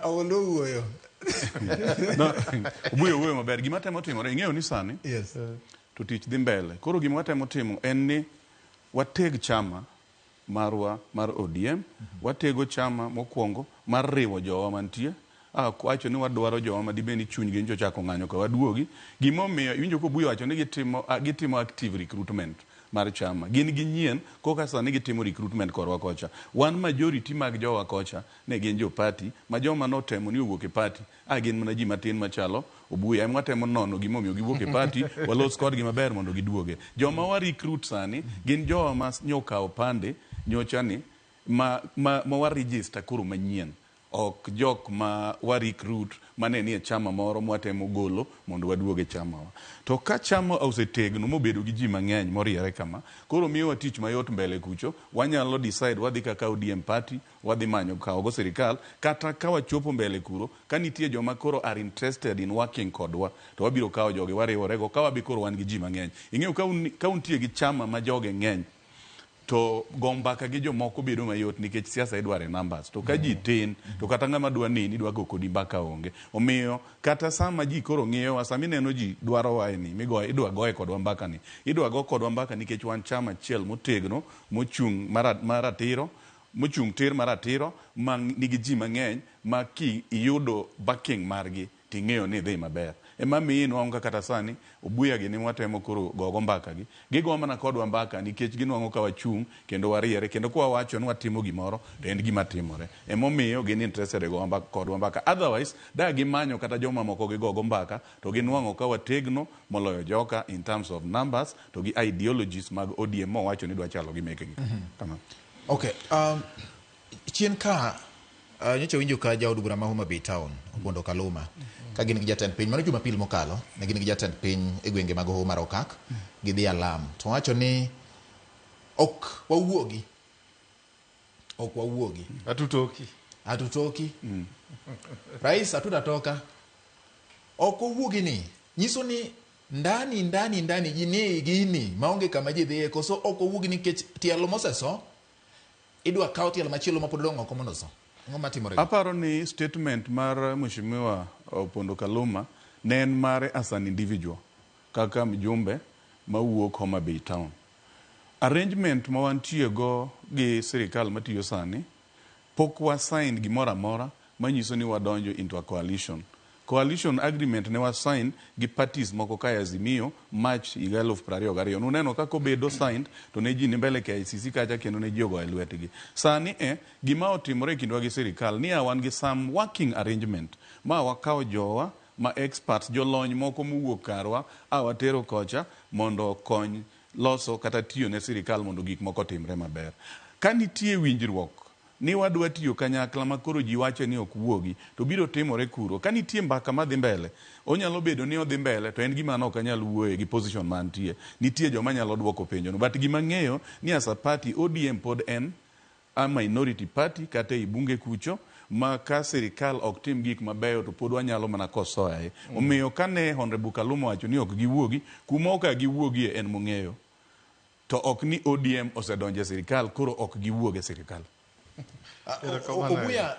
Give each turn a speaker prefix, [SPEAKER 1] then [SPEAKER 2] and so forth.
[SPEAKER 1] Awuondo wuoyo.
[SPEAKER 2] No, Obuyo wuoyo maber. Gima temo timore, ing'eyo ni sani to tich dhi mbele. Koro gima watemo timo en ni wateg chama marwa mar ODM, watego chama mokwongo mar riwo jowa mantie. Wacho ni wadwaro jowa ma dibed ni chunygi nyocha ochako ng'anyo ka waduogi. Gimomiyo iwinjo ka Obuyo wacho ni gitimo active recruitment mar chama. Gin ginyien koka sani gitimo recruitment korwa kocha. Wan majority mag jowa kocha ne gin jo party ma joma notemo ni owuok e party a gin mana ji matin machalo Obuya. Ema watemo nono gimomiyo giwuok e party, walos kodgi maber mondo giduoge. Joma wa recruit sani gin jowa ma nyokawo pande nyocha ni ma wa register koro manyien. Ok jok ma wa recruit mane nie chama moro mwatemo golo mondo waduog e chama wa. To ka chama osetegno mobedo gi ji mang'eny moriere kama, koro miyowa tich mayot mbele kucho, wanyalo decide wadhi kaka ODM party, wadhi manyo kawo go sirikal, kata ka wachopo mbele kuro, ka nitie joma koro are interested in working kodwa, to wabiro kawo jogi wariwore go, ka wabi koro wan gi ji mang'eny. Ing'eyo ka untie gi chama ma joge ng'eny, to go mbaka gi jomoko bedo mayot nikech siasa idware numbers. To ka ji tin, to kata ng'ama dwa neni dwa go kodi mbaka onge. Omiyo kata sama ji koro ng'iyowa, sama ineno ji dwaro wae ni, migoye, idwa goye kodwa mbaka ni. Idwa go kodwa mbaka nikech wan chama achiel motegno, mochung' maratiro, mochung' tir maratiro, ma nigi ji mang'eny, ma ki iyudo backing margi, ting'eyo ni dhi maber. Ema miyo inwang'o ka kata sani, Obuya gi ni watemo koro gogo mbaka gi. Gigo mana kodwa mbaka nikech ginwang'o ka wachung' kendo wariere, kendo kwa wacho ni watimo gimoro, to en gima timore. Emomiyo gin interested e gogo kodwa mbaka. Otherwise, da gimanyo kata joma moko gigogo mbaka, to ginwang'o ka wategno moloyo joka in terms of numbers, to gi ideologies mag ODM mowacho ni dwa chalo gi mekgi. Kamano.
[SPEAKER 3] Okay, chien ka nyocha winjo ka jaod bura ma Homa Bay Town, Opondo Kaluma, ka gin gi jatend piny, mano Jumapil mokalo, ne gin gi jatend piny e gwenge mag Hoho mar Okak, gidhi alam. To wacho ni ok wawuogi. Ok wawuogi.
[SPEAKER 4] Hatutoki.
[SPEAKER 3] Hatutoki. Rais hatutatoka. Ok wawuogi ni nyiso ni ndani ndani ndani ji nie gini maonge kama ji dhiye, koso ok owuogi nikech tielo moseso idwa kaw tielo machielo mapod odong' oko mondo oso. Ang'o matimore?
[SPEAKER 2] Aparo ni statement mar Mheshimiwa Opondo Kaluma ne en mare as an individual kaka mjumbe mawuok Homa Bay Town. Arrangement ma wantie go gi sirikal matiyo sani pok wa sign gimoro amora manyiso ni wadonjo into a coalition. Coalition agreement ne wa sign gi parties moko ka Azimio March higa 2022. Nuneno kaka obedo signed to ne ji ni mbele KICC kacha kendo ne ji ogoyo lwetgi. Sani gima otimore e kindwa gi sirikal ni wan gi some working arrangement ma wakawo jowa ma experts, jolony moko mowuok karwa a watero kocha mondo okony loso kata tiyo ne sirikal mondo gik moko otimre maber. Ka nitie winjruok ni wadwa tiyo kanyakla ma koro ji wacho ni ok wuogi, to biro timore kuro. Ka nitie mbaka madhi mbele, onyalo bedo ni odhi mbele, to en gima ne ok anyal wuoye gi position mantie. Nitie joma nyalo duoko penjono. But gima ng'eyo ni as a party, ODM pod en a minority party kata ei bunge kucho, ma ka sirikal ok tim gik mabeyo to pod wanyalo mana kosoe. Omiyo kane Honorable Kaluma owacho ni ok giwuogi, kuma ok giwuogie en mong'eyo. To ok ni ODM osedonjo e sirikal, koro ok giwuog e sirikal.
[SPEAKER 3] Obuya,